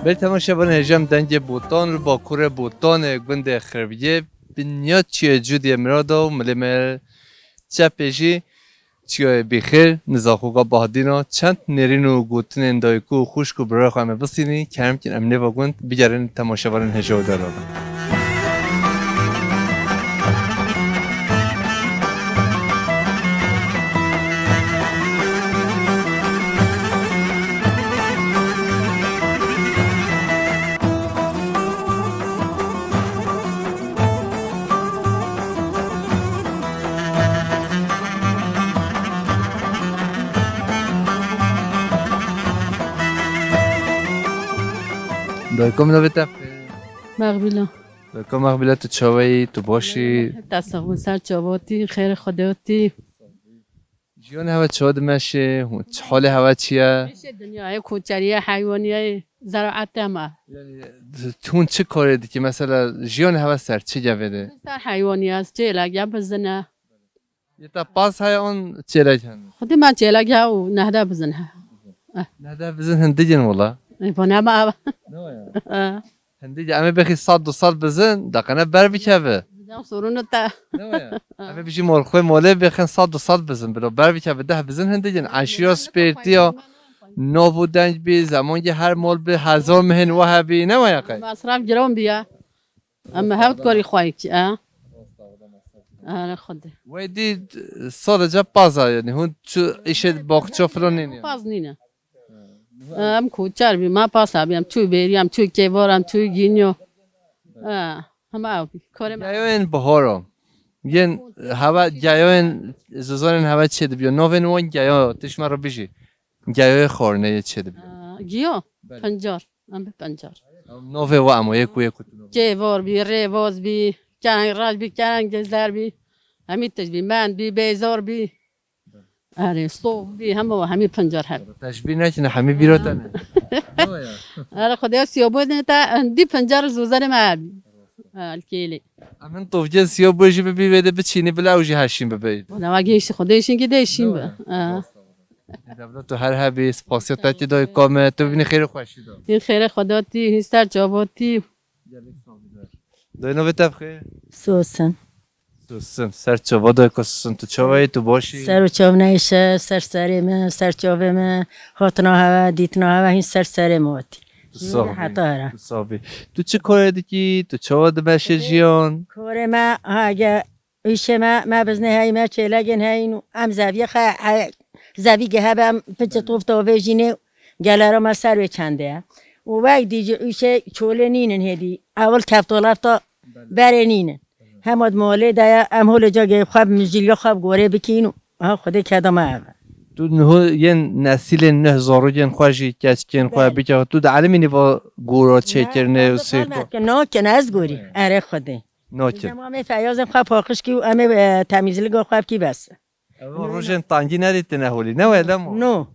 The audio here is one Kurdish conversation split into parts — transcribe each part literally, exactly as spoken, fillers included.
Belê temaşevanên hêja em dengê Botan li bakurê Botanê gundê Xirbiyê bi niya çiyê Cûdiyê Mirada û milê me çepê jî çiyayê Bîxêr, nizaxoka Bahdîna, çend nêrîn û gotinên dayik û xwişk û birayê xwe em ê bistînî, kerem kin em nêva gund bigerin temaşevanên hêja û dara bin. Dayko min navê te? Mexbîla. Dayko Mexbîla, tu çawa yî? Tu baş î? Te sax bin, ser çavatî, xêrê Xwedê hatî. Jiyan hewa çawa dimeşe? Hûn çi halê hewa çi ye? Îşê dinyayê, koçeriyê, heywaniyê, zeraetê me. Yani, hûn çi karê dikî? Mesela, jiyan hewa ser çi gevê de? Ser heywaniyê, ez çêlek ya bizine. Yê te pas heye an çêlek hene? Xwedî me çêlek ya û nehde bizin he. Nehde bizin hindigin wala. E, bu ne ma? Ne ya? Hindigin, em ê bexî sed du sed bizin, daqene ber bikeve. Bizden sorunu te. Ne ya? Em ê bijî mol xwe molê bexin sed du sed bizin, bilo ber bikeve deh bizin hindigin. Eşiya spêrtiya, nov û deng bî, zemangê her mol bi, hezar mihin wa hebî, ne ya qey? Masraf giran bî ya. Em hewt karî xwe kî, e? Here Xwedê. Wey dî sadece paza, yani hûn çi îşê baxça filan nîne? Paz nîne. Em koçer bî, ma pasa bî, em çû bêrî, em çû kêvar, em çû gînyo. E, hema ew bî. Karê me. Geyoyên bihara. Yên heva geyoyên zizanên heva çê dibiyo. Novên wan geyo, tişma re bijî. Geyoyê xwarinê yê çê dibiyo. E, giyo? Belê. Pincar. Em bi pencar. Navê we emo, yek û yek û tu navê. Kêvar bî, rêvaz bî, kereng reş bî, kereng gezer bî. Hemî tişt bî, mend bî, bêzar bî. Erê, stov bî, hemî, hemî pencar heb. Teşbîh nekine, hemî bîra te ne. Erê, Xwedê siyo bû ne te, dî pencar zozerê me hebî. Alkêlê. Em hin tovgên siyo bû jî bibî vê de biçînî bila ew jî heşîn bibe. Wala wa gihiştî Xwedê şîn ki de şîn bi. Dewlet tu her hebî, spasiya te tê dayika me, tu bibînî xêr û xweşî de. Hîn xêrê Xwedê tî, hîn ser çava tî. Gelek sax bî dayê. Dayê navê te bixê? Sosin. Sosin. Ser çava dayika Sosin, tu çava yî, tu baş î? Ser û çav neyşe, ser serê min, ser çavê min, hatina hewe, dîtina hewe, hîn ser serê min hatî. Tu sax bî. Heta here. Tu sax bî. Tu çi karê dikî? Tu çawa dimeşe jiyan? Karê me, ha, ge-, Îşê me, me biznê heyî, me çêlegên heyîn û em zeviyê xe-, he-, zevîgê hebe em piçê tof tovê jînê gelera me ser wê çendê ye. Û wek dî jî îşê çolê nînin hêdî. Ewil kefto lefta berê nînin. Hema di molê de ye, em holê cagê xwe bi mijîliya xwe bi gorê bikîn û ha Xwedê keda me ev e. Tu niho yên nesîlên neh zarokên xwe jî keçikên xwe bikeve. Tu dielimînî va gora çêkirine û sêko? Nakin, nakin ez gorî. Erê Xwedê. Nakin. Zemamê feyazên xwe paqij kî û em ê, e, temîzlîga xwe bikî bes. Ew rojên tangî nedîtine holî, ne wê lemo? No.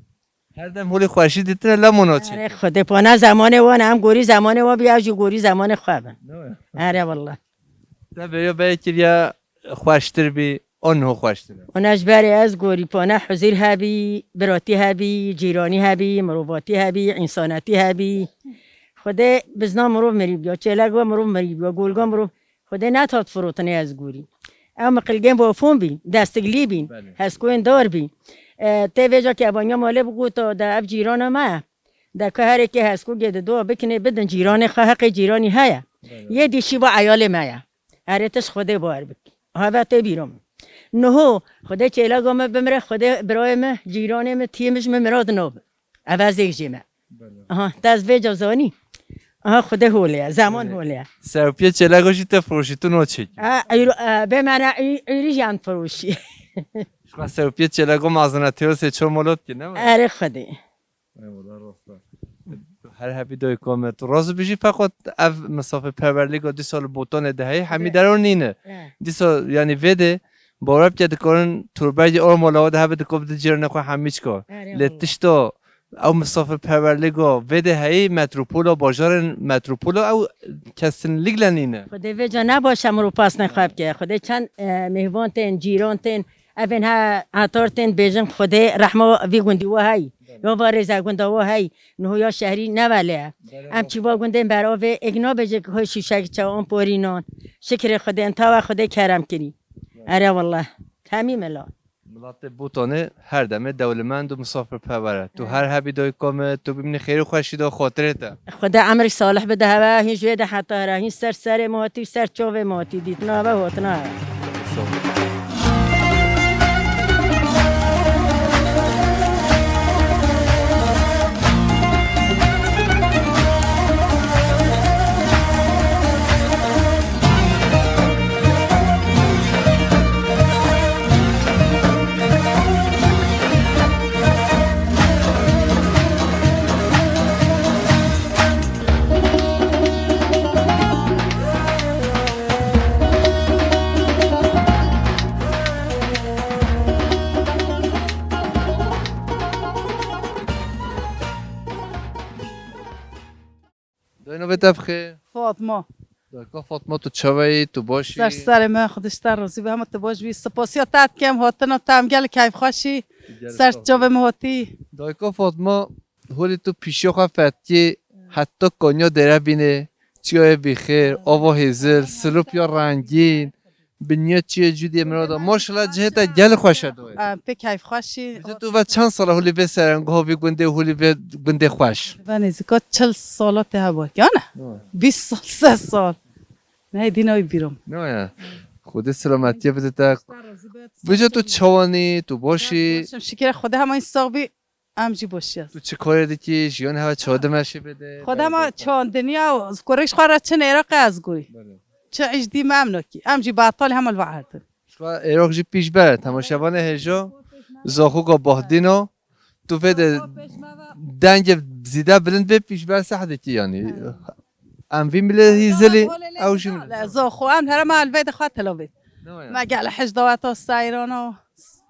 Her dem holî xweşî dîtine lemo naçê. Erê Xwedê, pana zemanê wan, em gorî zemanê wan bî, ew jî gorî zemanê xwe bin. Ne wê? Erê wallah. Te bêya beyê kiriya xweştir bî, o niho xweştir e. Ona ji berê ez gorî, pana huzîr hebî, biratî hebî, cîranî hebî, mirovatî hebî, însanetî hebî. Xwedê bizna mirov mirî biya, çêlek we mirov mirî biya, golga mirov. Xwedê nehat firotinê ez gorî. Ew miqilgên bafon bî, destiglî bîn, belê, heskoyên dar bî. E, tê vêca ke evaniya malê bigota de ev cîrana me ye. De ku herêkê heskogê di dua bikinê bidin cîranê xwe, heqê cîranî heye. Belê. Yê dî şîva eyalê me ye. Erê tişt Xwedê bawer bikî. Heve tê bîra min. Niho Xwedê çêleka min bimire, Xwedê birayê min, cîranê min, tiyê min ji min mirad nabe. Ev ez êk jê me. Belê. Aha, te ez vêca zanî. Aha, Xwedê holê ye, zeman holê ye. Serpiyê çêleka jî te firoşî, tu naçêkî. Ha, eyro-, e, bê me ne ey-, eyrî jî em firoşî. Ji xwe serpiyê çêleka mezine têyo sê çor molot ki, ne mi? Erê Xwedê. Eyvallah, rast e. Her hebî dayika me. Tu razî bijî, feqet ev misafirperwerlîga dîsa li Botanê de heye, hemî deran nîne. He. Dîsa, yanî vê de, bawer bike dikarin turbegî arma lawa de hebe dikov di cîranê xwe hemî çika. Erê Lê Allah. Tişta ew misafirperwerlîga vê de heyî metropola, bajarên metropola ew kesinlikle nîne. Xwedê vêca nebaş em ro pasnê xwe bike. Xwedê çend, e, mêhvan tên, cîran tên, Evên he etar tên bêjin Xwedê rehma vî gundî we hey. Ya va rêze gunda we hey. Niho ya şehrî nevelê ye. Em çî va gundên beravê êk nabêje ku hoy şîşek çawan porînan. Şikirê Xwedê, entawa Xwedê kerem kirî. Ere wallah. Hemî mila. Milatê Bûtanê her demê dewlemend û misafirperwer e. Tu her hebî dayika me, tu bimînî xêr û xweşî de xatirê te. Xwedê emrik salih bide heve, hîn ji wê de heta here, hîn ser serê me hatî, ser çavê me hatî, dîtina heve, hatina heve. Dayê, navê te bi xêr? Fatma. Dayka Fatma, tu çawa yî? Tu baş î? Ser serê me, Xwedê ji te razî be, hema tu baş bî. Spasiya te dikim, hatina te em gelek keyfxweş î. Ser çavê me hatî. Dayka Fatma, holê tu pîşiya xwe fetkî, heta kanya dêre bînê, çiyayê bîxêr, ava hêzil, silopya rengîn, Bi niyet çiyê cûdiyê mirada. Maşallah, cihê te gelek xweş e doyê. Em pê keyfxweş î. Ji tu ve çend sala hulî vê serengoha vî gundê û hulî vê gundê xweş? Ve nêzîka çil sala te heba. Yana? Hı. Bîst sal, sed sal. Ne dîna wî bîrom. Ne ya. Xwedê selametiyê bide te. Vêca tu çawanî, tu boşî. Şim şikir Xwedê hema sax bî. Em jî boş ya. Tu çi karê dikî? Jiyan heve çawa dimeşî bide? Xwe dema çandiniya û kurê ji xwe re çin Iraqê ez gurî. Belê. Çi îş dî me em nakî. Em jî betal hema li ve ertin. Ji xwe Iraq jî pîş ber e. Temaşevanê hêja, Zaxûga Bahdîna. Tu vê de dengê zîde bilind bê pîş ber seh dikî yanî. Em vî milê hîzilî, ew jî milê. Zaxo em herema li vê de xwe tilovê. Ne ya. Me gel hej daweta seyrana,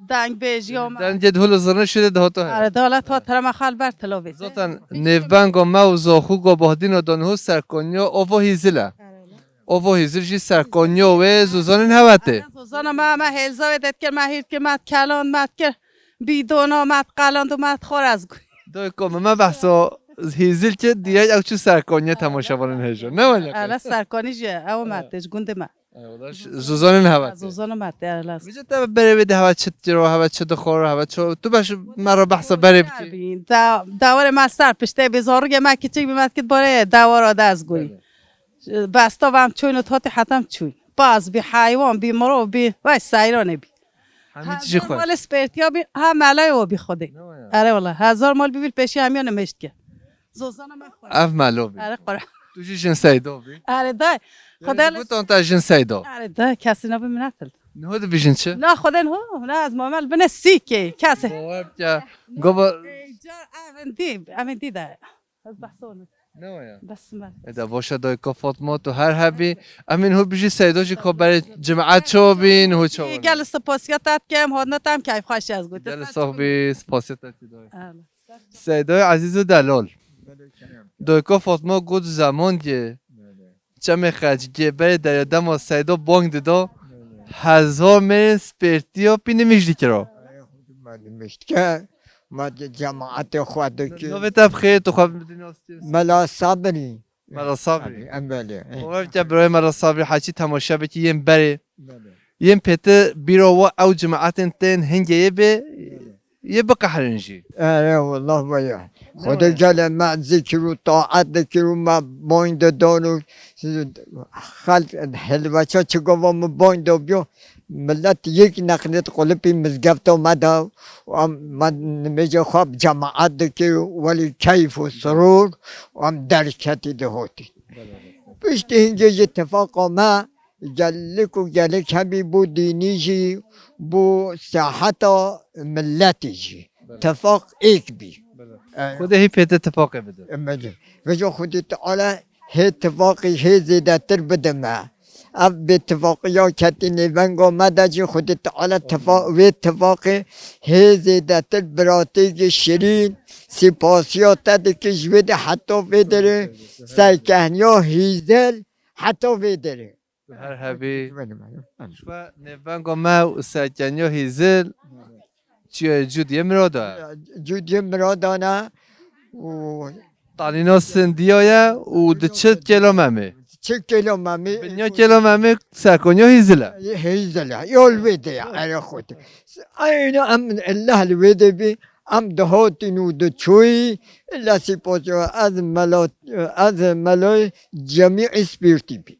deng bêjiya me. Dengê dihul zirne şirê dihato her. Are dalet hat herema xal ber tilovê. Zaten nêvbenga me û Zaxûga Bahdîna de niho serkaniya ava hîzil e. Ava hîzil jî serkaniya wê zozanên hevetê. Zozana me, me hêlza wê detkir, me hîrtkir, me kelan, me kir. Bîdona me qaland û me xwaraz gu. Doyko me, me behsa hîzil ki direkt ew çû serkaniye temaşevanên hêja. Ne wene? Ele serkanî ji ew me te ji gundê me. Zozanên heve. Zozanên me te ele. Vêca te berê wê de heve çi dikiro, heve çi dixwar, heve çi. Tu beş me re behsa berê bikî. Da, dawarê me ser piştê bê zarûgê me kiçik bî me dikit barê dawara dest gurî. Besta ve em çûyn û totî hetem çûyn. Baz bî, heywan bî, mirov bî, vay seyranê bî. Hemî tişî xwe. Hezar mal spêrtiya bî, ha melay o bî xwedê. Ne ya? Are wala, hezar mal bî vîl pêşî hemiya nimêşt ke. Zozana me xwe. Ev melo bî. Are qura. Tu jî jin seydo bî. Are day. Xwedê. Gotan te jin seydo. Are day, kesî nabî min netil. Niho dibîjin çi? Na xwedê niho, na ez mamel bine sîkê, kesê. Bawer bike. Goba. Car em dî, em dî de. Ez behsa wan. Ne waya? Bes me. Eda boşa dayka Fatma, tu her hebî. Em ê niho bijî seydo jî ko berê cemaet çawa bîn, niho çawa bîn. Gel spasiya te dikim, hodna tam keyf xweş ez got. Gel sax bî, spasiya te dikim dayê. Seydoy Ezîz û Delal. Dayka Fatma got zeman ye. Çemê Xecgê berê derya dema seydo bang dida. Hezar mêrên spêrtiya pî nimîş dikira. Ma nimêştike, ma cemaetê xwe dikir. Navê te bi xêr, tu xwe bidî nas kir. Mela Sabirî. Mela Sabirî. Em belê. Xwe bike birayê Mela Sabirî, heçî temaşe bikî yên berê. Belê. Yên pêtir bîra we ew cemaetên tên hingê yê bê, yê biqehirin jî. Ere, wallah weye. Xwedê gelê me zikir û taet dikir û me boyn didan û xelk hilweça çi gava min boyn de biyo. Millet yek neqlêt qulipî mizgefta me de û em, me nimêjê xwe bi cemaet dikir û welî keyf û surûr û em derketî dihotî. Piştî hingê ji tifaqa me gelek û gelek hebî bû dînî jî, bû seheta milletî jî. Tifaq êk bî. Xwedê hî pêtir tifaqê bide. Vêca Xwedê Teala hê tifaqî hê zêdetir bide me. Ev bêtifaqiya ketî nêvenga me de jî Xwedê Teala tifa-, vê tifaqê hê zêdetir biratêkê şirîn, sipasiya te dike ji wê de heta vê derê, serkehniya hîzel heta vê derê. Her hebî. Ji we nêvbengo me û Serkeniya Hîzil çiya cûdiyê mirada ye. Cûdiyê mirada ne û Tanîna sindiya ye û di çi kêlo memê? Çi kêlo memê? Binya kêlo memê Serkeniya Hîzil e. Hîzil e. Yol vê de ye, erê xwe de. Aynı em Allah li vê de bî, em dihatin û diçûyî, illa sîpasiya ez mela, ez mela cemî îspîrtî bî.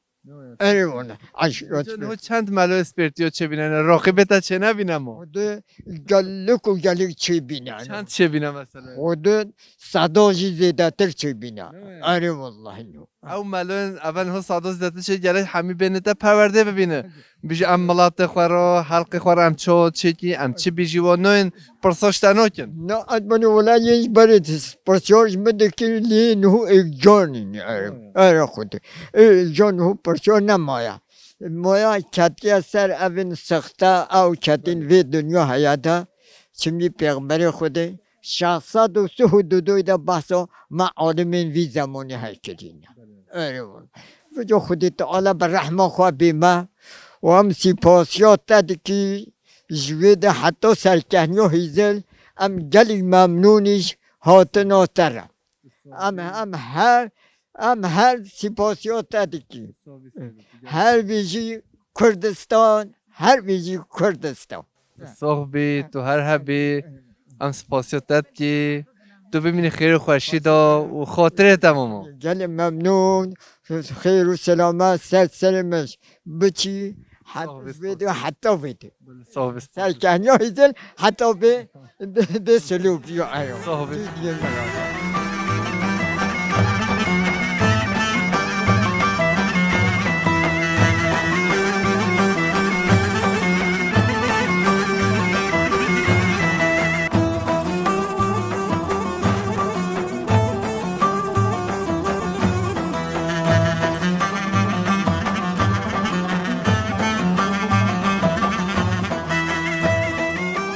Erê wana, eşîret Hocam, bê. Çend melo spirtiyo çêbîne? Raqîbê te çênebîne mo? Xwedê gelik û gelik çêbîne. Çend çêbîne mesela? Xwedê seda jî zêdetir çêbîne. Değil mi? Erê wallahî no. Ew meloyên evel ho sada zêdetir çê gelek hemî bêne te perwerdê bibîne. Bijî em milatê xwe ro, helqê xwe ro em ço çêkî, em çi bijî wo noyên pirsoş te nokin. Na ez beno wela yê ji berê pirsoş min dikir lê niho êk canî ne. Erê xwedê. Ê can niho pirsoş nemaye. Maya ketiye ser evin sexte, ew ketîn vê dinya heye de. Çimî pêxemberê xwedê şeş sed û sih û du de behsa me alimên vî zemanî hekirîne. Erê wala. Vêca Xwedê Teala bi rehma xwe bê me û em sîpasiya te dikî ji wê de heta serkehniya Hîzil em gelî memnûn î ji hatina te re. Em, em her, em her sîpasiya te dikî. Her bijî Kurdistan, her bijî Kurdistan. Sox bî, tu her hebî. Em spasiya te dikî. Tu bimînî xêr û xweşî de û xatirê te mamo. Gelê memnûn, xêr û selamet ser serê me biçî. Sox bî, vê de heta vê de. Sox bî. Serkehniya Hîzil heta vê de, de silû biyo ayo. Sox bî.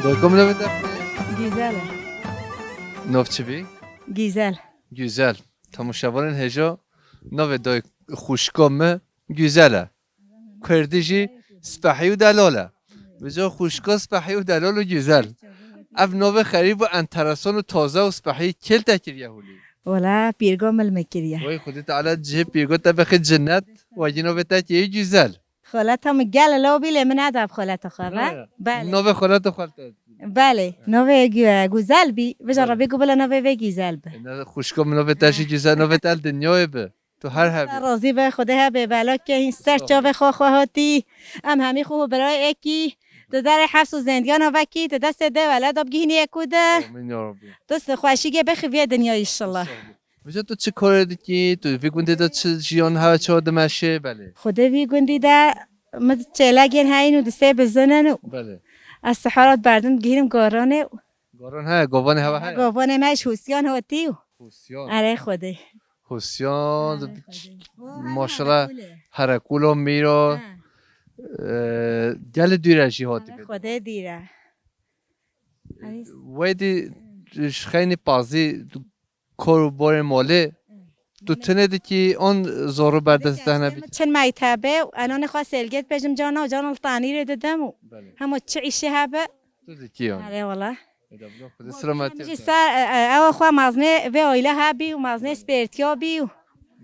Dayko min navê te? Güzel e. Nav çi bî? Güzel. Güzel. Temaşevanên hêja navê dayk xwişka min Güzel e. Kurdî jî spehî û delal e. Vêca xwişka spehî û delal û Güzel. Ev navê xerîb û enteresan û taze û spehî kêl te kiriye holî? Wela pîrgo min li min kiriye. Wey Xwedê Teala cihê pîrgo te bixî cinnet, wegî navê te kiriye Güzel. Xaleta min gel law bî lê min neda bi xaleta xwe ve. Belê. Navê xaleta xwe te. Belê. Navê Gü-, Güzel bî. Vêca Rebî ku bila navê vê Güzel bi. Xwişka min navê te jî Güzel, navê te li dinyayê bi. Tu her hebî. Te razî be, Xwedê hebê belakê hîn ser çavê xwe xwe hatî. Em hemî xwe û birayê ekî. Di derê hefs û zendiyana vekî, di destê de wele de bigihînî eko de. Amîn ya Rabbî. Tu xweşîgê bixivî vê dinyayê înşallah. Vêca tu çi karê dikî? Tu vî gundê de çi jiyan hewe çawa dimeşê? Belê. Xwedê vî gundî de min çêlegên heyîn û di sê bizin in û Belê. Ez sihara berdim gihînim goranê û Goran heye, govanê hewe heye? Govanê me ji Hûsiyan hatî û Hûsiyan. Erê Xwedê. Hûsiyan, Erê Xwedê. Maşallah, herekûl e. Herekûlo mîro. Ha. Ee, gelê dûre jî hatî Erê bê. Xwedê dûre. Wey dî ji xeynî pazî kor û borê molê. Tu tine dikî on zoru berdest dehne bî. Çin mektebe û enanê xwe selgê dipejim cana û cana li tanîrê didim û Belê. Hema çi îşê hebe. Tu dikî yan. Erê wala. Eda bila Xwedê selametî Jî te. Ser, e, e, ewa xwe maznê vê aile hebî û maznê spêrtiya bî û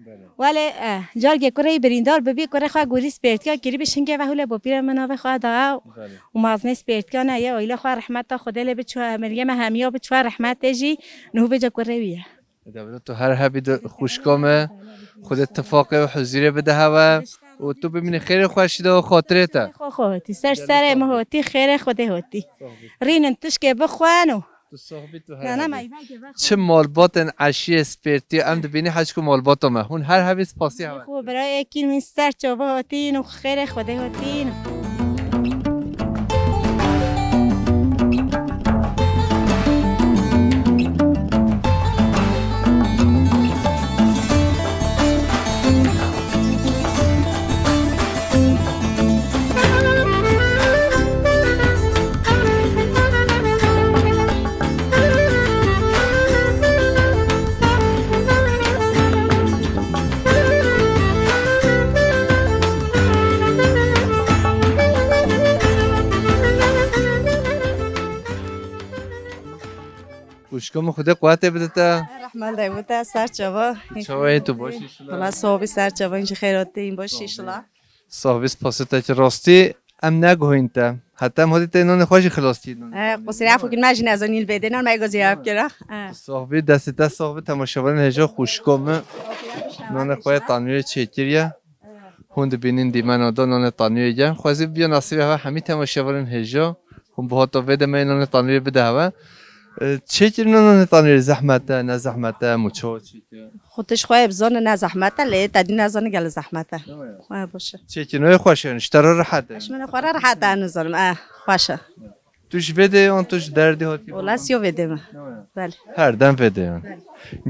Belê. Welê, e, cargê kurê birîndar bibî, kurê xwe gurî spêrtiya kirî bî şingê ve hûlê bopîrê min navê xwe da Belê. Û maznê spêrtiya ne ye, aile xwe rehmeta Xwedê lê biçû, Meryeme hemiya biçû rehmetê jî, niho vêca kurê wî ye. Eda bila tu her hebî di xwişka me, Xwedê tifaqê û huzîrê bide hewe û tu bimînî xêrê xweşî de û xatirê te. Xwe xwe hotî, ser serê min hotî, xêrê Xwedê hotî. Rînin tişkê bixwen û Tu sohbî tu her Nana hebî. Çi malbatên eşiyê spêrtî em dibînî heçku malbata me. Hûn her hebî spasî hewe. Xwe birayê kîn min ser çava hotîn û xêrê Xwedê hotîn. Kamo Xwedê quwetê bide te. Rehmel de bû te, ser çava. Çawa yê tu, baş î şila? Wala sohbî ser çava, înjî xeyratê, baş î şila. Sohbî spasê te ki rastî em neguhîn te. Heta em hatî te nonê xwe jî xilas kî. E, qusîrê efû kin me jî nezanîn vêdê, non me gozî ev kira. E. Sohbî destê te sohbî temaşevanên hêja xwişko min. Nonê xwe yê tanûrê çêkiriye. Hûn dibînin dîmena da nonê tanûyê gen. Xwezî biya nasîbê hewe hemî temaşevanên hêja. Hûn bi hata vê demeyê nonê tanûyê bide hewe. E, çêkirina nonê tanûyê zehmet e, ne zehmet e, mûço çêkir? Xwe tu ji xwe yê bizane ne zehmet e, lê te dî nezane gelo zehmet e. Tamam ya. Xwe baş e. Çêkirina wê xweş e, ji te re rehet e. Ji min xwe re rehet e, nizanim, e, xweş e. Tu ji vê de yan tu ji derdê hatî? Wala siyo vê de me. Belê. Her dem vê de yan.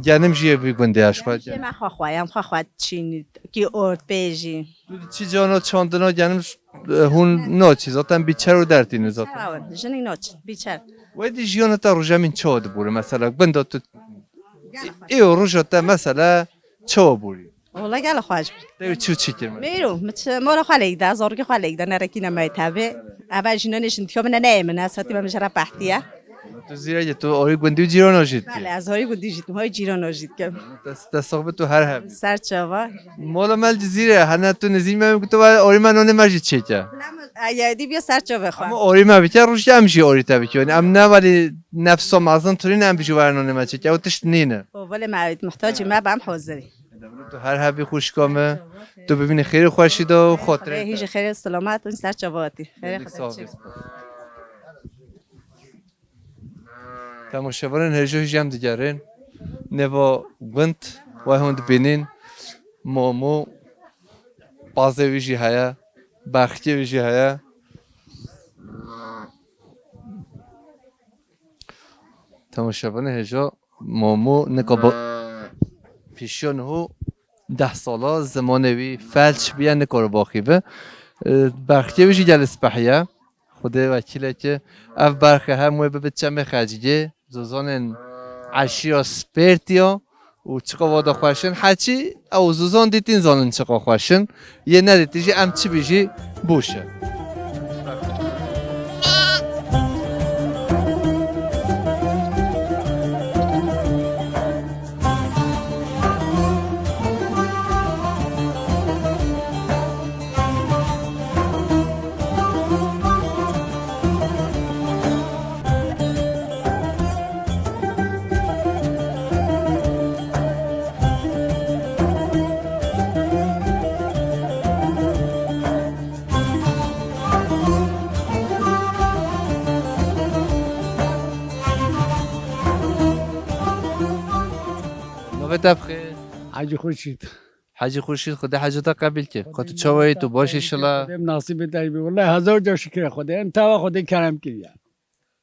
Genim jî yê vî gundê ya ji xwe. Jê me xwe xwe, em xwe xwe çînî, kî ort pê jî. Tu çi cana çandina genim, e, hûn naçî zaten bîçer û dertîne zaten. Çawa, jinik naçin, bîçer. Wê dî jiyana te rojemîn çawa dibûre mesela? Gunda tu ê roja te mesela çawa bûrî? Wala gelo xweş bû. Te çi çi kir mesela? Mêro, min çi, mala xwe lêk da, zorgî xwe lêk da, nerekîne me tabi. Eva jî nonê jin diyo min neyê min, ez hatî me min jara pehtiye. Tu zîre ye, tu orî gundî û cîrana jî dikî? Belê, ez orî gundî jî dikim, hoy cîrana jî dikim. Te, te sohbet tu her hebî. Ser çava. Mala mel Cizîre, hene tu nizî me ku tu va orî me nonê me jî çêke. Ay, ay, dî biya ser çava xwe. Ama orî me bike, roj em jî orî te bike. Em ne valî nefso mezin turîn em bijî were nonê me çêke. Ew tişt nîne. O, belê me muhtacî me bam hazirî. Tu her hebî xwişka me. Tu bibînî xêrê xweşî de û xotirê. Hîjî xêrê selamet û ser çavatî. Xêrê xweşî. Temaşevanên hêja hîjî em digerin. Nêva gund, wê hûn dibînin. Momo, pazê wî jî heye. Bexçê wî jî heye. Temaşevanê hêja Momo nika ba-, pêşiya niho deh sala zimanê wî felç bûye, nikare baxî bi. E, berxkê wî jî gelê spehî ye. Xwedê wekîl e ki ev berxê hem wê bibe çemê Xecigê, zozanên eşîra Spêrtiya û çiqa wada xweş in. Heçî ew zozan dîtîn zanin çiqa xweş in. Yê nedîtî jî em çi bî jî boş e. Navê te bi xêr? Hecî Xurşîd. Hecî Xurşîd, Xwedê heca te qebîl ke. Ka tu çawa yî, tu baş î şila? Xwedê nasîbê te bî. Wellahî hezar car şikir e Xwedê. Em tava Xwedê kerem kiriye.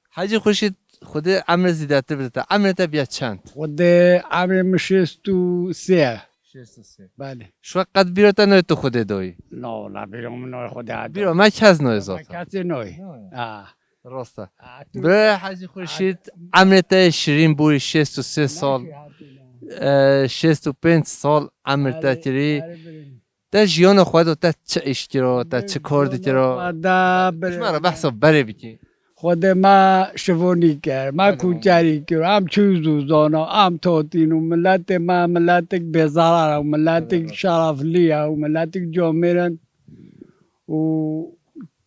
Hecî Xurşîd, Xwedê emrê zîdetir bide te. Emrê te biya çend? Xwedê emrê min şêst û sê ye. Şêst û sê. Belê. Şuwe qet bîra te nayê tu Xwedê dayî? Na, wela bîra min nayê Xwedê. Bîra me kes nayê zaten. Kesê nayê. Ha. Rast e. Ha, tu Bi Hecî Xurşîd, emrê te şirîn bûyî şêst û sê sal. Naşî hatî ne. E, şêst û pênc sal emr te Erê, kirî. Erê birî. Te jiyana xwe de te çi îş kiro, te çi kar dikiro? Xwe de birî. Ji me re behsa berê bikî. Xwedê me şivonî kir, me Belê. Kûçerî kir, em çû zûzana, em totîn û miletê me miletik bêzarar e, miletik Belê. Şereflî ye û miletik comêr in û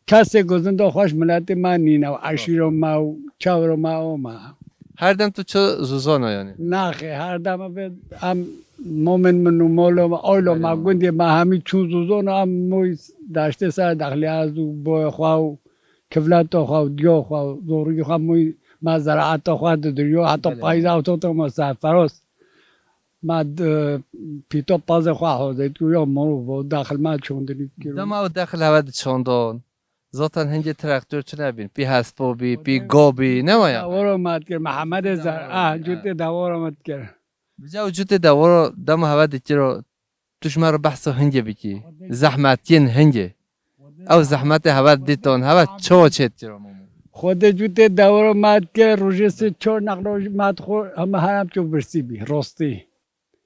kesê ku zinda xweş miletê me nîne û eşîro me û çewro me û me. Her dem tu çi zûzana yanî? Naxê, her dem vê em momên min û molo me, oylo me, Belê. Gundê me hemî çûn zûzana, em moy daştê ser dexlê ez û boyê xwe û kifleta xwe û diya xwe û zorî xwe mûy me zeraeta xwe didiriyo, heta Belê. Payîza û tota me serferoz. Me di, pîto pazê xwe hozê dikir, ya mirov o, dexil me çandinî dikir. Dema ew dexil heve diçandon, zaten hingê traktor tune bîn, pî hespo bî, pî go bî, ne waya? Dewora me dikir, Mehemedê Zer, Dewora, ah, he. Cutê dewora me dikir. Bica û cutê dewora dema heve dikiro, Tu ji me re behsa hingê bikî. Zehmetiyên hingê. Ew zehmetê heve dîtin, heve çawa çêt kira Momo? Xwedê cûtê dewro me dike, rojê sê çar neqlo me dixwe, heme herem ço birsî bî, rostî.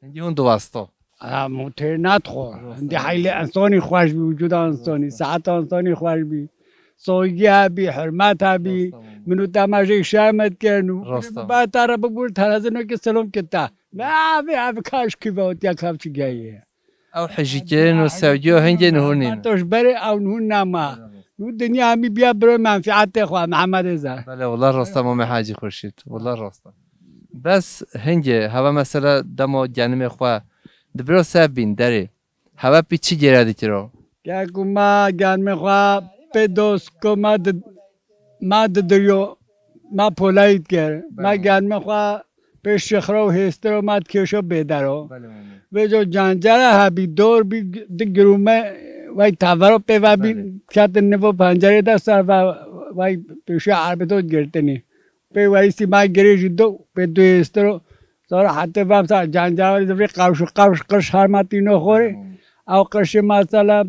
Hingî hûn diwesta. Ha, mûtê nedixwe. Rostî. Hindî heylê insanî xweş bî, wicûda insanî, saeta insanî xweş bî. Soygî hebî, hurmet hebî, Rostî, Momo. Min û te ma jê şermet kirin û Rasta. Ba te re bibûr, te re zino ki selom kita. Me abi, abi kaş ki ve ot ya kav çi geye. Ew hejîkirin û sevgiyo hingê nihûnîn. Toş berê ew nihûn nama. Nû dinya hemî biya biro menfiatê xwe, Mehemedê Zar. Belê, wela rasta Mamê Hacî Xurşîd. Wela rasta. Bes hingê, heva mesela dema genimê xwe di biro se bîn derê. Heve pî çi gêre dikiro? Gel ku ma genimê xwe pê dost ku ma di, ma di diriyo, ma polayî dikir. Ma Belê. Genimê xwe pê şixro û hêstiro ma dikêşo bêdero. Belê, mamê. Vêco cancera hebî, dor bî, di girûme, vay tavero pê ve bî, Belê. Ketin nivo pencerê de ser ve, vay pêşiya erbê do girtinî. Pê weyîsî ma girê jî do, pê du hêstiro. Sara hete vem sa cancera vê qawş û qawş qirş her ma tîno xorê. Belê, mamê. Ew qirşê ma sala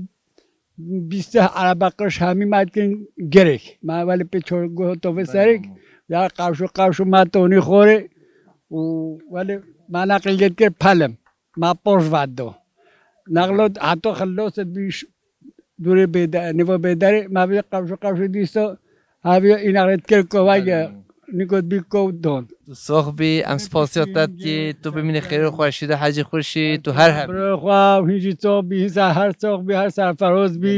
bîst erebe qirş hemî ma dikin girêk. Ma welê pê çor guh tovê Belê, serêk. Mamê. Ya qawş û qawş û ma tonî xorê. Û welê ma neqil lê dikir pelim. Ma poş vado. Nexlo hato xillos bîş dûrê bêde, nivo bêderê, ma vê qewşo qewşo dîso, ha vê îna rê dikir kovay, Belê. Nikot bî kov don. Tu sox bî, em spasiya te dikî, tu bimînî xêr û xweşî de Hecî Xurşîd, tu her hebî. Bro xwe, hîn jî sox bî, hîn ser her sox bî, her serferoz bî.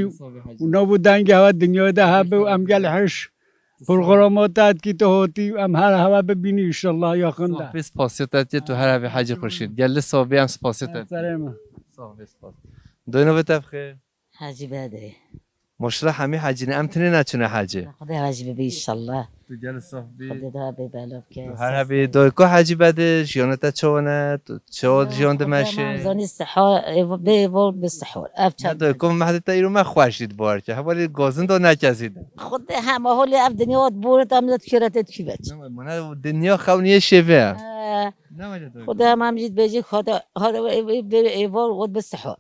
Û nov û dengê hewa dinyayê de hebe û em gel hiş. Programo te dikî tu hotî, em her hewa bibînî înşallah yaxin de. Sox bî, spasiya te dikî, tu her hebî Hecî Xurşîd. Gel li sox bî, em spasiya te dikî. Serê me. Sox bî, spas. Doyno ve te bixêr. Hacî Bedrê. Maşallah hemî hecî ne, em tinê neçûne hecî. Xwedê hecî bibe înşallah. Tu gel sox bî. Xwedê de bê belav ke. Tu her hebî doyko Hecî Bedrê, jiyana te çawa ne, tu çawa jiyan dimeşe? Em zanî siha, bê vol bi sihor. Ev çend. Ne doyko Mehdi te îro me xweş dît bar ke. Hevalî gozin do ne kesî de. Xwedê hema holê ev dinya ot bûr tam da kire te kî veç. Ne, mane dinya xewniyê şêve. He. Ne wece doyko. Xwedê hema em jî dibêjî xwedê, hada ev, ev, ev, ev, ot bi sihor.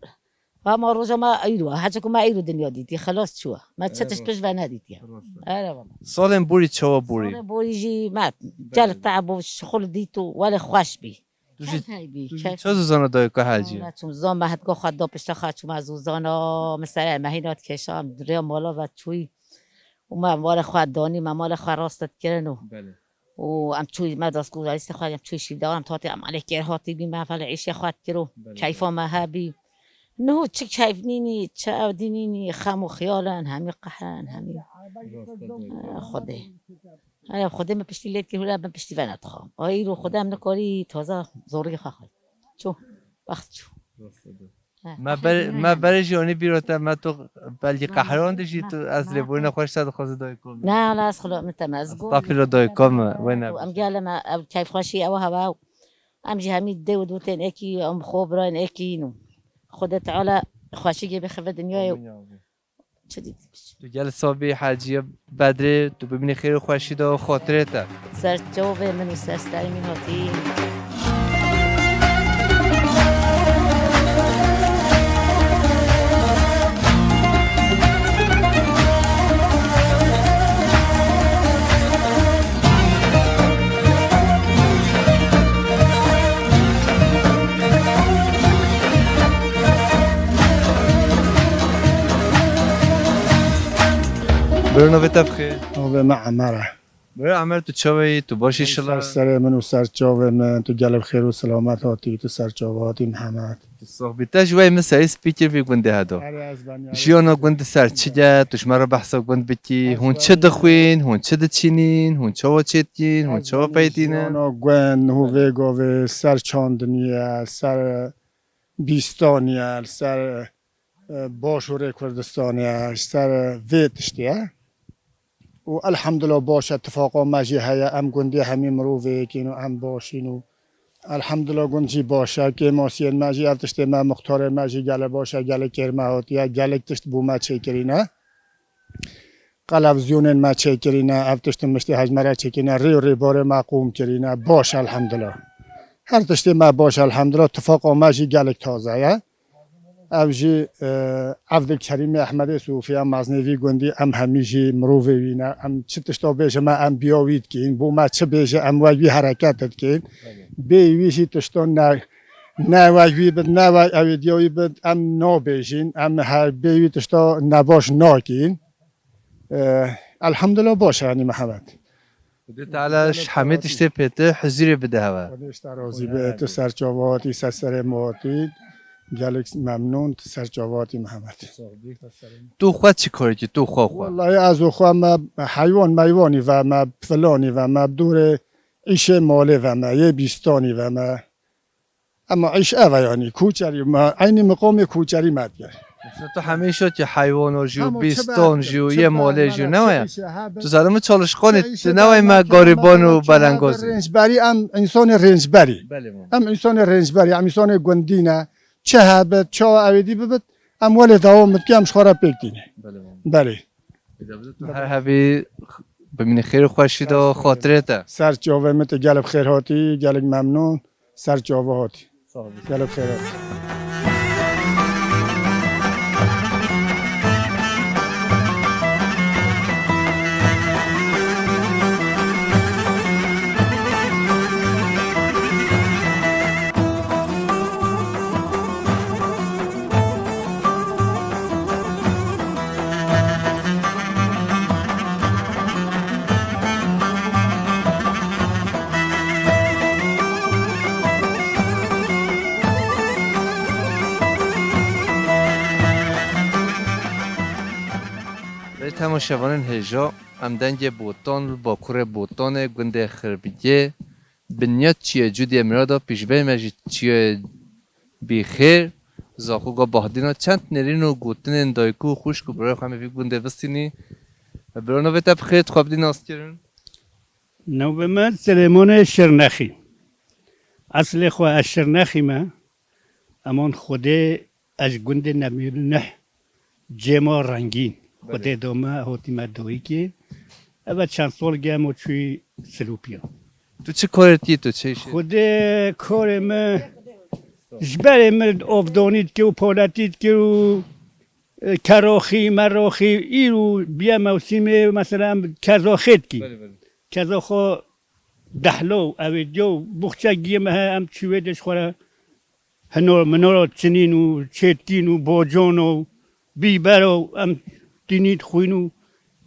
Hema roja me îro, hece ku me îro dinya dîtî, xelas çû. Me çi tişt pişt ve nedîtiye. Ere valla. Salên borî çawa borî? Salên borî jî me gel te'b û şixul dît û welê xweş bî. Tu jî, keyf heybî, tu jî keyf. Çi zûzana dayika hecî? Çûm zan me hetgo xwe da pişta xwe çûme zûzana, min serê me hîna dikêşa, em rêya mala ve çûyî. Û me malê xwe danî, me malê xwe rast dikirin û. Belê. Û em çûyî me destgûzarî xwe, em çûyî şîvdar, em tatê em alê kêr hatî bî, me felê îşê xwe dikir û Belê. Keyfa me hebî. Niho çi keyf nînî, çi ew dî nînî, xem û xiyal in, hemî qehre in, hemî. Rast e, doyko. Eh, Xwedê. Hele Xwedê min piştî lê dikir, hûla min piştî ve nedixwam. Ay îro Xwedê em nikarî taze zorî xwe xwe. Çû, wext çû. Rast e, doyko. He, Me qehre ber-, dîna me hemî. Berê jî onî bîro te, me tu belkî qehran dijî tu, ez lêborîna xweş te dixwazî dayiko min. Ne, wala ez xilo min te me ez got. Estağfirullah dayiko min, wê ne. Em gele me ev keyfxweşî ew hewa ew. Em jî hemî dê û dûtên ekî, em xo birayên ekî yin û. Xwedê Teala xweşîgê bixive dinyayê û. Amîn ya Rabbi. Çi dî? Tu gel sabî Hecî Bedrê, tu bimînî xêr û xweşî de û xatirê te. Ser çavê min û ser starê min hatî. Biro navê te bixêr. Navê me Emer e. Bira Emer, tu çawa yî? Tu baş î? Em şila? Ser serê min û ser çavê min, tu gelek xêr û selamet hatî, tu ser çava hatî Mihemed. Tu sox bî. Te ji wê min serî spîkir vî gundê hedo. Erê, ez ben ya. Jiyana gund ser çi ye? Tu ji me re behsa gund bikî. Hûn çi dixwîn? Hûn çi diçînîn? Hûn çawa çêdikîn? Hûn çawa peytînin? Jiyana gund, hû vê gavê ser çandinî ye, ser bîstanî ye, ser, e, başûrê Kurdistanê ye, ser vê tiştê ye. Û elhamdulillah baş e, tifaqa me jî heye, em gundê hemî mirovê yekîn û em baş în û elhamdulillah gund jî baş e. Kêmasiyên me jî, ev tiştê me, muxtarê me jî gelek baş e, gelek kêr me hatiye, gelek tişt bo me çêkirîne. Qelevziyonên me çêkirîne, ev tişt û miştê hej me re çêkirîne, rê û rêbarê me qûm kirîne, baş e elhamdulillah. Her tiştê me baş e elhamdulillah, tifaqa me jî gelek taze ye. Ev jî, e, Evdilkerîmê Ehmedê Sofî, em mezinê vî gundî, em hemî jî mirovê wî ne. Em çi tişta bêje me, em biya wî dikîn. Bo me çi bêje, em wek wî hereket dikîn. Bêyî wî jî tişta ne, ne wek wî bit, ne wek ew ê diya wî bit, em nabêjîn. Em her bêyî wî tişta nebaş nakîn. E, elhamdulillah baş e, yanî Mihemed. Xwedê Teala ji hemê tiştê pêtir huzûrê bide hewe. Xwedê ji te razî be, tu ser çava hatî, ser serê me hatî. Gelek memnûn, tu ser çava hatî Mihemed. Tu xwe çi karekî, tu xwe xwe? Wellahî ez û xwe me heywan meywanî ve me, filanî ve me, bi dorê îşê malê ve me, yê bîstanî ve me. Ema îş ev e yanî, koçerî me, eynî miqamê koçerî me dike. Mesela tu hemî îşa ki heywan o jî, bîston jî, yê malê jî, ne waya? Tu zalim çalışkanî, tu ne way me garîban û belengozî. Rêncberî, em însanê rêncberî. Belê mam. Em însanê rêncberî, em însanê gundî ne. Çi hebit, çawa ew êdî bibit, em welê dewam bikin, em ji xwe re pêk tînê. Belê mam. Belê. Her hebî bimînî xêr û xweşî de xatirê te. Ser çavê min, tu gelek xêr hatî, gelek memnûn. Ser çava hatî. Sağ ol. Gelek xêr hatî. Belê temaşevanên hêja, em dengê Botan li bakurê Botanê, gundê Xirbigê, Binyat çiyê Cûdiyê Mirada, pîşbeyê me jî çiyê Bîxêr, Zaxoga Bahdîna, çend nêrîn û gotinên dayik û xwişk û birayê xwe em ê vî gundê bistînî. Biro, navê te bi xêr, dixwebitî naskirin? Navê me Silêmanê Şirnexî. Eslê xwe ez Şirnexî me. Eman Xwedê ez ji gundê Nemîr Nuh. Cêma rengîn. Belê. Xwedê da me, hotî me dayikê. Eve çend sal ge emo çûyî Silopya. Tu çi karê dikî, tu çi îşê? Xwedê karê me ji berê me avdanî dikir û paletî dikir û, e, keraxî, meraxî, îro biye mewsîmê, mesela em kezaxê dikî. Belê, belê. Keza xwe dehlo, ew ê diyo, buxçe giyê me he, em çi wê de ji xwe re Hino, minoro çinîn û çêtkîn û bocan û bîber û em tînî dixwîn û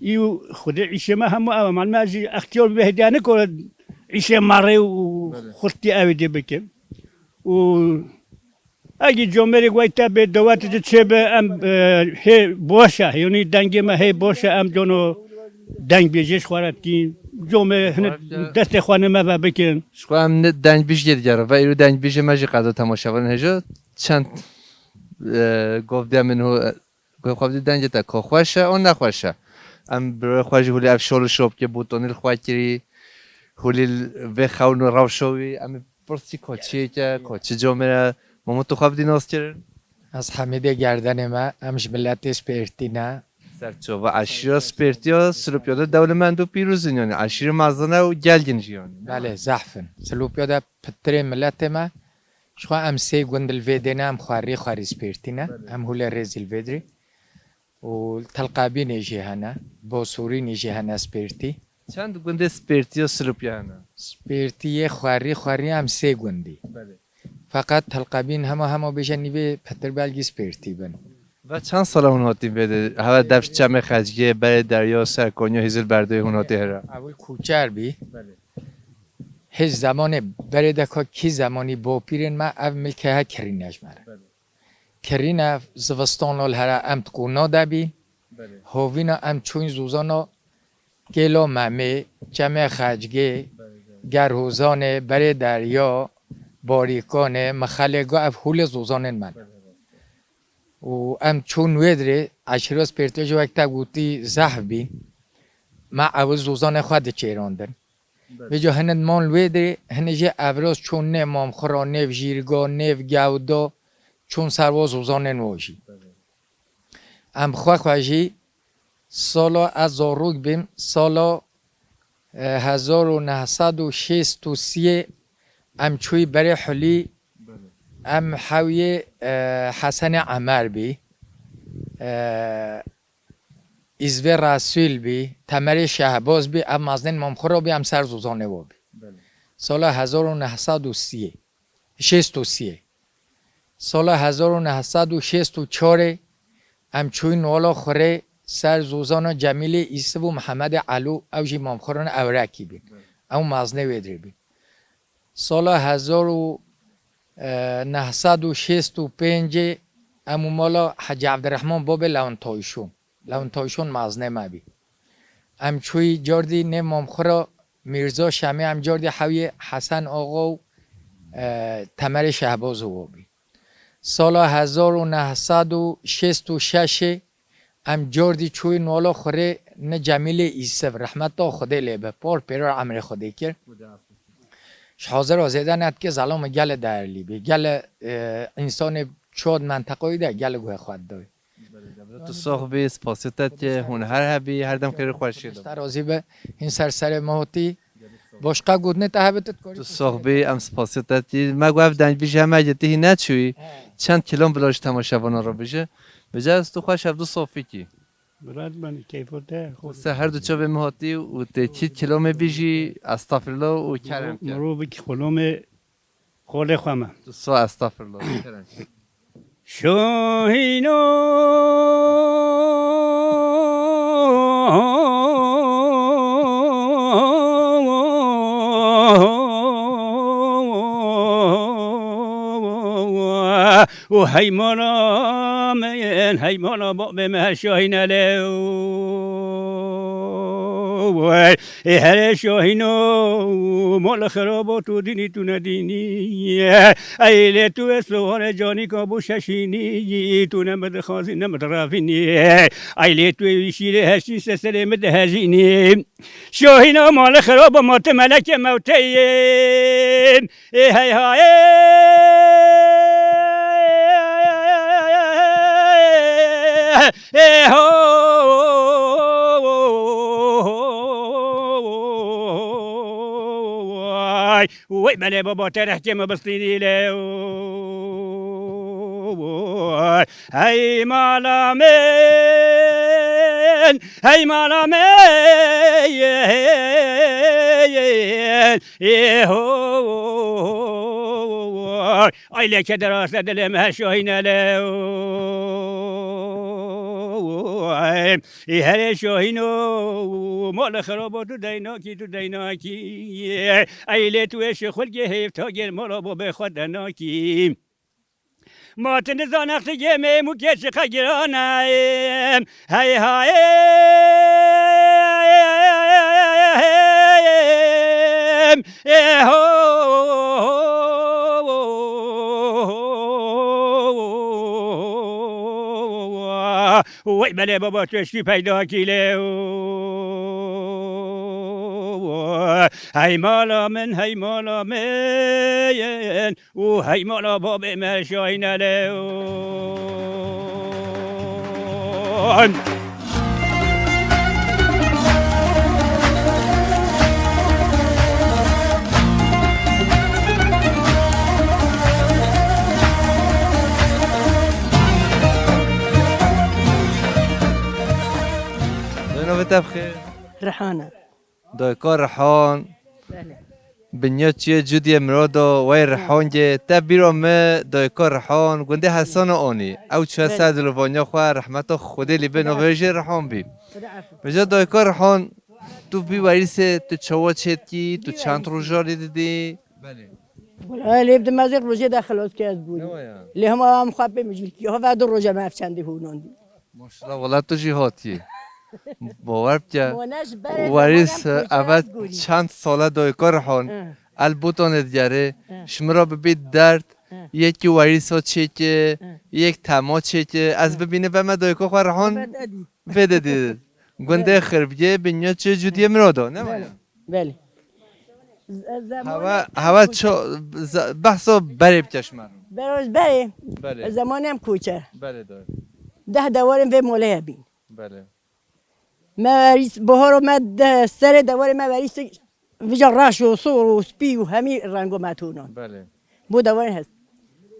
î û Xwedê îşê me hemû ew e. Malum me jî extiyar bê hediya nikore îşê merê û Belê. Xurtî ew ê dê bikin. Û egî comêrê weyte bê dewet ji çê be em, e, hê boş e. Yanî dengê me hê boş e, em cono dengbêjê ji xwe re dikîn. Comê hinek destê xwe nime ve bikin. Ji xwe em ne dengbêj jê digerin. Ve îro dengbêjê me jî qedo temaşevanên hêja çend, e, gov diya min ho, e, gov xwe dengê te ka xweş e, an nexweş e. Em birayê xwe jî hûlî ev şal û şopkê Botanî li xwe kirî, hûlî vê xewn û rewşa wî, em ê pirsî ka çiyêk e, ka çi comê ye, Mamo tu xwe bidî nas kirin? Ez Hemîdê Gerdenê me, em ji miletê Spêrtî ne. Serçova eşîra Spêrtiya Silopya de dewlemend û pîroz in, yanî eşîrê mezin e û gelgin jî yanî. Belê, zehf in. Silopya de pitirê miletê me. Ji xwe em sê gund li vê dê ne, em xwerî xwerî Spêrtî ne. Belê. Em hûlê rêzî li vê dirê. Û Telqabînê jî hene, Bosorînê jî hene Spêrtî. Çend gundê Spêrtiya Silopya hene? Spêrtiyê xwerî xwerî em sê gundî. Belê. Feqet Telqabîn hema hema bêje nîvê pitir belgî Spêrtî bin. Ve çend sala hûn hatîn vê de? Hewe dev çemê Xecgê, berê derya, ser Konya, hêzil berdê hûn hatî here? Ewil koçer bî. Belê. Hêj zemanê berê de ka kî zemanî bopîrên me ev milkê he kirîne ji me re. Belê. Kirîne zivistana li here em di kona de bî. Belê. Hovîna em çûyn zozana Kêla Memê, Çemê Xecgê, Gerhozanê, Berê Derya, Barîkanê, Mixelê Ga ev hûlê zozanên me ne. Û em çûn wê dirê, eşîra Spêrtê jî wek te gotî zehf bî. Me ewil zozanê xwe diçêrandin. Belê. Vêca hinek man li wê dirê, hinek jê evroz çûn nê Mamxura, nêv Jîrga, nêv Gewda, çûn ser wa zozanên wa jî. Belê. Em xwe xwe jî sala ez zarok bîm, sala, e, hezar û neh sed û şêst û siyê em çûyî berê Hulî, Belê. Em hewiyê, e, Hesenê Emer bî, e, Îzvê Resûl bî, Temerê Şehbaz bî, ev mezinên Mamxura bî, em ser zozanê wa bî. Belê. Sala hezar û neh sed û siyê, şêst û siyê. Sala hezar û neh sed û şêst û çarê em çûyîn wala xurê Ser zozana Cemîlê Îsiv û Mihemedê Elû, ew jî mamxirana Ewrekî bîn. Ew maznê wê dirê bîn. Sala hezar û neh sed û şêst û pêncê em û mala Hecî Evdirehman babê Lewin Tayşon. Lewin Tayşon maznê me bî. Em çûyî cardî nê mamxira Mîrza Şemê, em cardî hewiyê Hesen Axa û, e, Temerê Şehbaz û wa bî. Sala hezar û neh sed û şêst û şeşê em cardî çûyî nala xurê ne Cemîlê Îsiv, rehmeta Xwedê lê be, par pêra emrê Xwedê kir. Ji hazira zêde nedike, zelama gele değerlî bî. Gele, e, însanê çod menteqayî de gele guhê xwe didayî. Tu sox bî, spasî te tê, hûn her hebî, her dem xêr û xweşiyê de. Te razî be, hîn ser serê me hatî. Başqa gotinê te hebe tu dikarî. Tu sox bî, em spasî te tî. Me got ev dengbî ji heme yê tu hî neçûyî. He. Çend kilom bila ji temaşevana re bije. Bije ez tu xweş ev du sofîkî. Mirat ben keyfo te. Se her du çavê min hatî û tê çî kilomê bijî, estağfirullah û kerem ke. Mirovekî xulomê xolê xwe me. Tu so estağfirullah, kerem ke. Şahîno û hey mala min, hey mala babê me Şahîne lew. Ê herê Şahîno, mala xeraba tu dînî tu nedînî. Ey lê tu ê siwarê canîka bû şeşînî, tu ne min dixwazî ne min direvînî. Ey lê tu ê wî şîrê heşîn se serê min dihejînî. Şahîna mala xeraba ma tu melekê mewteyê. Ê hey hayê. Ê ho. Wey belê baba te rehkê me bistînî lê. Hey mala min, hey mala min. Ê ho. Ay leke derase dilê me Şahîne lew. Ê herê Şahîno, mala xeraba tu deynakî, tu deynakî. Ey lê tu ê şixulkê hêvtagên mala babê xwe denakî. Ma tu nizane qiyê mêmûkê çiqe giran e. Hey hayê. Ê ho. Wey belê baba tu eşkî peyda kî lê. Hey mala min, hey mala min. û hey mala babê me Şahîne lew. Navê te bi xêr? Rihana. Dayika Rihan. Belê. Binya çiyê Cudiyê Mirado, wey Rihangê, te bîra me dayika Rihan, gundê Hesana anî. Ew çûye ser dilovaniya xwe, rehmeta Xwedê lî bê, navê jê Rihan bî. Xuda efû. Vêca dayika Rihan, tu vî werîsê, tu çawa çêdikî, tu çend roja lê didî? Belê. Wela lê bi di mezê rojê de xilas ke ez gorî. Ne waya? Lê hema em xwe pê mijilkî, ha ve du roja me ev çendî hûnandî. Maşallah, wela tu jî hatiyê. Bawer bike. Werîs, eve çend sale dayika Rihan, el botanê digerê, ji min re bibî derd, yekî werîsa çêke, yek tema çêke, ez bibînim ve me dayika xwe Rihan vê de dî. Gundê Xirbiyê, Binya çiyê Cudiyê Mirado, ne waya? Belê. Hewa, hewa ço, behsa berê bike ji me re. Berê, berê. Belê. Zemanê em koçe. Belê, doğru. Deh dewarên vê molê hebîn. Belê. Me werîs, biharo me de, serê dewarê me werîs vija reş û sor û spî û hemî rengo me tûnan. Belê. Bo dewarên hest.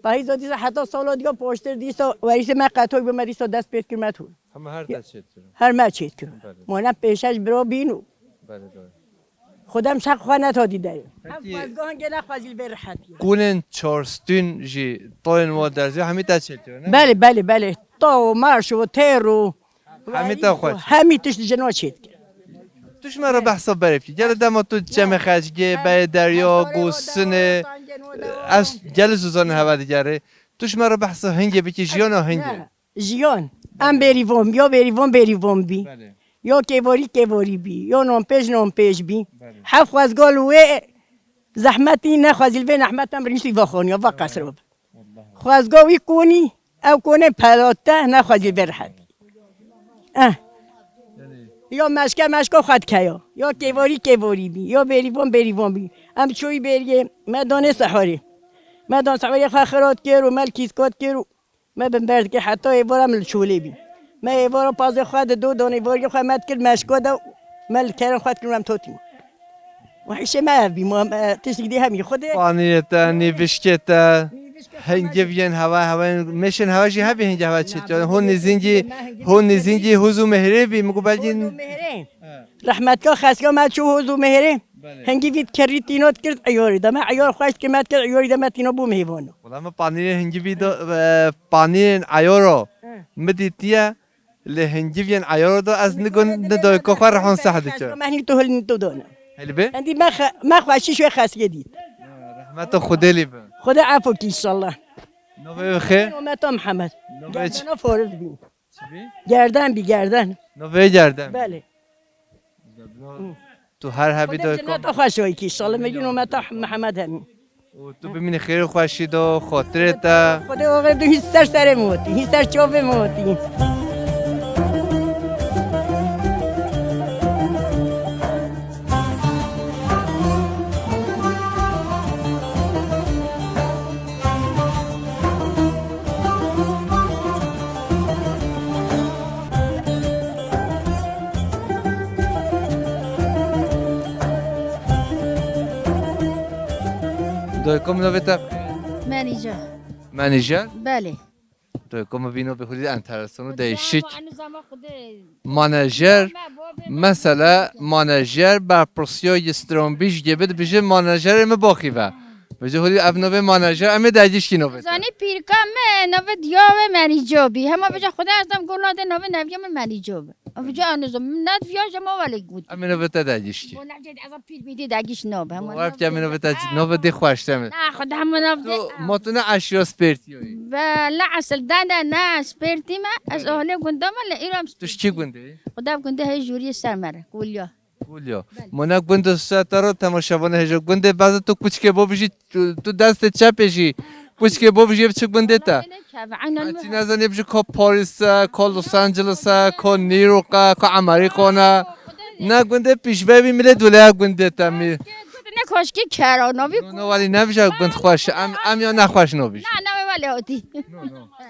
Pahîza dîsa heta sala diya paştir dîsa werîsê me qetoy bû, me dîsa dest pêt kir me tûn. Hema her te çêt kirin. Her me çêt kirin. Belê. Mane pêşeş bira bîn û. Belê, doğru. Xwedem şeq xwe neta dî derê. Peki, em xwezgan gene xwezî li vê rehetî. Kunên çar stûn jî tayên wa derzî hemî te çêt kirin, ne? Belê, belê, belê. Ta û marş û têr û Hemî te xweş. Hemî tişt ji no çêdike. Tu ji me re behsa berê bikî. Gel dema tu çemê xeçgê, berê derya, gosinê. Ez gel zûzanê heve digerê. Tu ji me re behsa hingê bikî, jiyana hingê. Ne. Jiyan. Em berî von, yo berî von, berî von bî. Belê. Yo kêvorî, kêvorî bî. Yo non pêj, non pêj bî. Belê. Hef xwezgal wê zehmetî nexwezî li vê nehmet em rîştî vexwaniya, va qesro. Xwezga wî konî, ew konê pelate, nexwezî vê rehetî. Eh. Yo meşke, meşka xwe dikeya. Yo kêvorî, kêvorî bî. Yo berî von, berî von bî. Em çoyî beriyê, me danê sehorê. Me dan sehorê xwe xirat kir û me li kîskat kir û me bin ber dikir heta êvara min li çolê bî. Me êvara pazê xwe di do dan êvariyê xwe me dikir meşka de û me li kerên xwe dikir û em totî. Û hişê me ev bî, ma, e, tiştekî dî hemî Xwedê. Paniyê te, nîvişkê te, hingiviyên hewa, hewayên mêşên hewa jî hevî hingê hewa çêtiyo. Hûn nîzîngî, hûn nîzîngî hûz û mêhrê bî, min got belkî. Hûz û mêhrê. He. Rehmetka xeskiya me çû hûz û mêhrê. Belê. Hingî vî kerî tîno dikir eyarî de. Me eyar xweş dikir me dikir eyarî de me tîno bû mêvano. Wela me paniyê hingivî de, e, paniyên eyaro. He. Mi dîtiye. Lê hingiviyên eyaro da ez nigon nidayika xwe rehon seh dike. Mehnî tu hilî tu dona. Helbê? Endî me xe-, me xweşî şwê xeskiye dît. Rehmeta Xwedê lî be. Xwedê efo kî inşallah. Navê wê xê? Nometa Mihemed. Navê çi? Gerdana Foriz bî. Çi bî? Gerden bî, gerden. Navê gerden. Belê. Tu her hebî Xwedê dayika. Ceneta xweş wekî, inşallah. Mecnûn Ometa Mihemed hemî. Û tu bimînî xêr û xweşî do, xotirê te. Xwedê oxir du hîn ser serê min hotî, hîn ser çavê min hotî. Daykom navê te? Menîja. Menîja? Belê. Daykom vîno bi hurî enteresan û değişik. Menajer, mesela menajer berpirsiya yi stranbî ji gê bi dibêje menajerê min baxî ve. Vêca hûrî ev navê menajer, em ê dergîşkî navê te. Zanî pîrka me navê diya wê Menîco bî. Hema vêca Xwedê ez dem gola de navê neviya min Menîco bi. Vêca ez nizam, min nediviya ji ma welê got. Em ê navê te dergîşkî. Bo navê ez pîr bî dê dergîş nabe. Hema Bo ev navê ke em ê navê te navê navê dê xweş te min. Na Xwedê hema navê Tu, ma tu ne eşya spêrtiyoyî. Ve la esil dende ne spêrtî me. Ez Belê. Ahlê gunda me le îram Tu ji kî gundê? Xwedê gundê hey jûriyê ser me re. Kulya. Kulya. Belê. Ma ne gund ser te ro temaşevanê hêja. Gundê beze tu kuçkê bo bijî, tu, tu destê çepê jî. Kuçkê bo bijî ev çi gundê te? Belê, çav, aynen. Çi nezanî bijî ko Paris e, ko Los Angeles e, ko New York e, ko Amerika ne. Ne gundê pîşve wî milê dulaya gundê te mî. Ne koşkî kero, no vî No, no, walî ne bijî gund xweş. Em, em ya ne xweş no bijî. Na, na, wê welê hotî.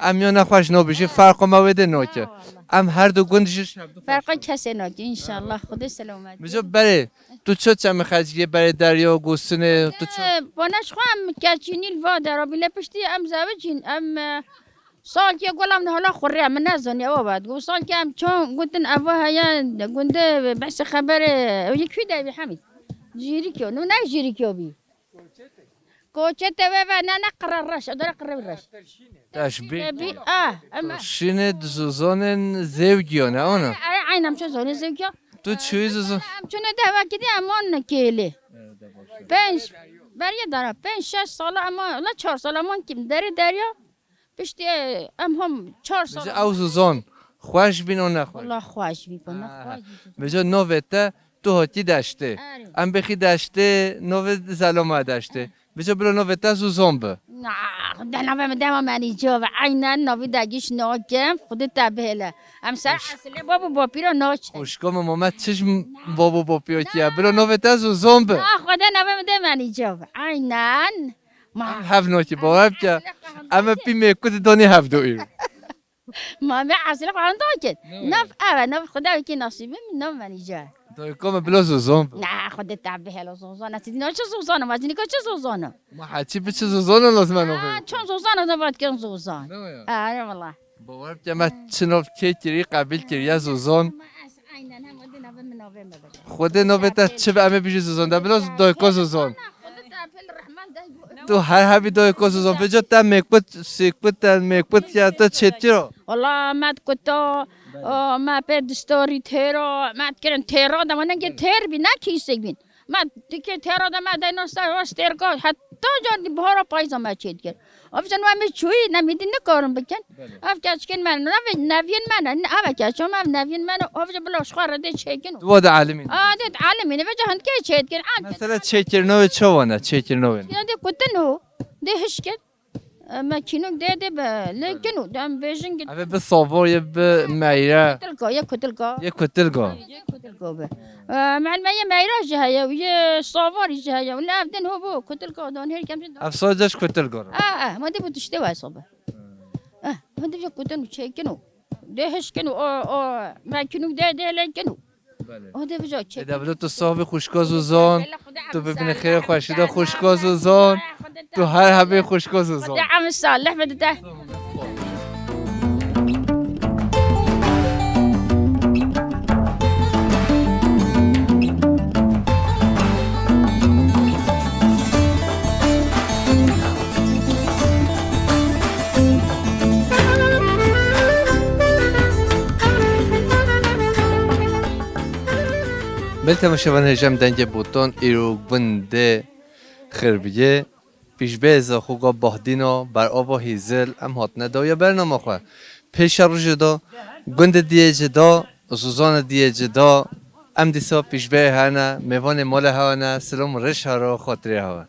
Em ya ne xweş no bijî. Ferqo me wê de no ki. Em her du gund ji Ferqa kesê nakî, înşallah. Xwedê selamet. Mico berê, tu ço çemê xecgê berê derya û gosinê, tu ço? Bana ji xwe em keçînî li va dera bî, lê piştî em zewicîn, em, e, salkê gul em nihala xurê, min nezanî ew vat. Got salkê em çon gotin eva heye, gundê behsê xeberê, ew yekî de bî Hemîd. Jîrikyo, nu ne jîrikyo bî. Koçete ve ve ne ne qire reş, o dere qire reş. Teşbîh. Teşbîh, ah, em Şine zozonên zevgiyo ne ona? Ay, aynen ço zonê zevgiyo. Tu çuy zozon? Em çune deva kidi em on kêlê. Penc, beriye dara, penc, şeş sala em on, la çar sala em on kim, deri derya. Piştî em hom çar sal. Bize ew zozon xweş bîn û nexweş? Wala xweş bî, wala xweş bî. Bize novê te tu hotî deştê. Erê. Em bixî deştê, novê zeloma deştê. Bize bilo novê te zozon bi. Na, de navê min dema menî cove. Aynen novî de giş nakim. Xwedê te bihêle. Em ser esilê bab û bapîra naçin. Xwişka min Momet çi ji bab û bapîra kiye. Bilo novê te zozon bi. Na, Xwedê navê min de menî cove. Aynen. Ma Em hev nakî, bawer bike. Em ê pî mêkû di donê hev do îro. Ma me esilê xwe henda kir. Nav ev e, nav Xwedê wekî nasîbê min, nav menî ca. Dayika me bila zozan bi. Na, Xwedê te bihêlo zozan. Ez dîna çi zozan im, ez dînika çi zozan im. Ma heçî bi çi zozan lazim e navê. Ha, çon zozan ez vat kin zozan. Ne ya? Ha, ne valla. Bawer bike me çi nav kê kirî, qebîl kiriye zozan. Ma ez aynen hem o dî navê min navê me bike. Xwedê navê te çi be, em ê bijî zozan. De bila dayika zozan. Xwedê te pil rehman de. Tu her hebî dayê ko Zuzan. Vêca te mêkbit, sêkbit, te mêkbit ya te çêtir o. Wala me dikuto, o, me pê distorî têro, me dikirin têro de, me nengê têr bî, ne kîsek bîn. Me dikê têro de me deyno ser o stêrka, heta can di bahara payîza me çê dikir. Ev jin we me çûyî, ne me dî nikarin bikin. Ev keçikên me ne, ev neviyên me ne, ne, ev keço me, ev neviyên me ne, ev jin bila ji xwe re dê çêkin. Tu wa de alimîn. A, dê alimîn, vêca hindikê çê dikin, an. Mesela çêkirina wê çawa ne, çêkirina wê ne? Ya dê kutin o, dê hişkin. E, me kînûk dê dê be, lê kin û dem bêjin git. Eve bi savor ye bi meyre. Kutilka, ye kutilka. Ye kutilka. Ye kutilka be. E, me, me ye meyra jî heye û ye savarî jî heye û ne ev din ho bo kutilka dan her kem jî dan. Ev sadece ji kutilka re. E, e, ma dê bu tiştê wesa be. E, ma dê kutin û çêkin û. Dê hişkin û o, o, me kînûk dê, dê lê kin û. Belê. O dê bijo çek. Ê, de bilo tu sax bî xwişka Zuzan. Tu bibîne xêrê xweşî de xwişka Zuzan. Tu her hebî xwişka Zuzan. Xwedê em salih bide te. Belê temaşevan hêja em dengê Botan îro gundê Xirbiyê, pîşbê Zaxoka Bahdîna, berava Hîzil, em hatine dawiya bernama xwe. Pêşa rojê de gundê diyê cida, Zuzana diyê cida, em dîsa pîşbê hene, mêvanê mala hewa ne, silam û rêş haro xatirê hewa.